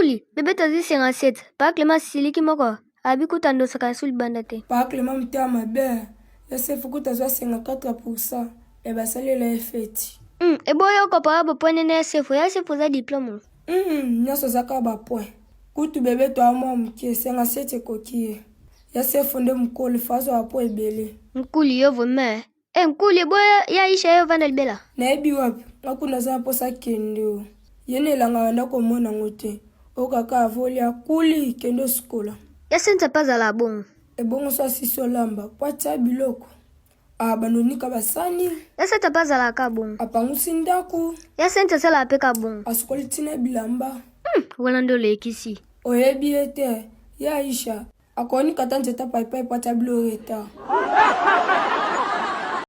Nkuli, bebe tozwi 57. Pa Clement asiliki moko. Abi kutu andosaka ya su libanda te. Pa Clement motema mabe. Ya Sefu kutu azwa 54 pourcent mais basalela ye feti. Eboyi okopa ba point nene ya Sefu. Ya Sefu eza diplome. Nyonso eza kaka ba point. Kutu bebe to mwa moke 57 ekoki ye. Ya Sefu nde mokolo faut azwa ba point ebele. Nkuli yo vraiment. E nkuli eboya ya Aisha yo vanda libela. Nayebi wapi nga kuna aza na mposa akende o. Ye na elanga banda komona yango te. Oyo kaka avolia kuli kende osukola. Ya Sentia mpe azala bongo. Ebongo so asisi olamba po atia biloko. Abanda onika basani. Ya Sentia mpe azalaka bongo. Apangusi ndako. Ya Sentia asalaka mpe ka bongo. Asukoli ntina bilamba. Wana nde olekisi. Oyebi ye te. Ye Aisha akonika ata nzete paipai po atia bilo retard.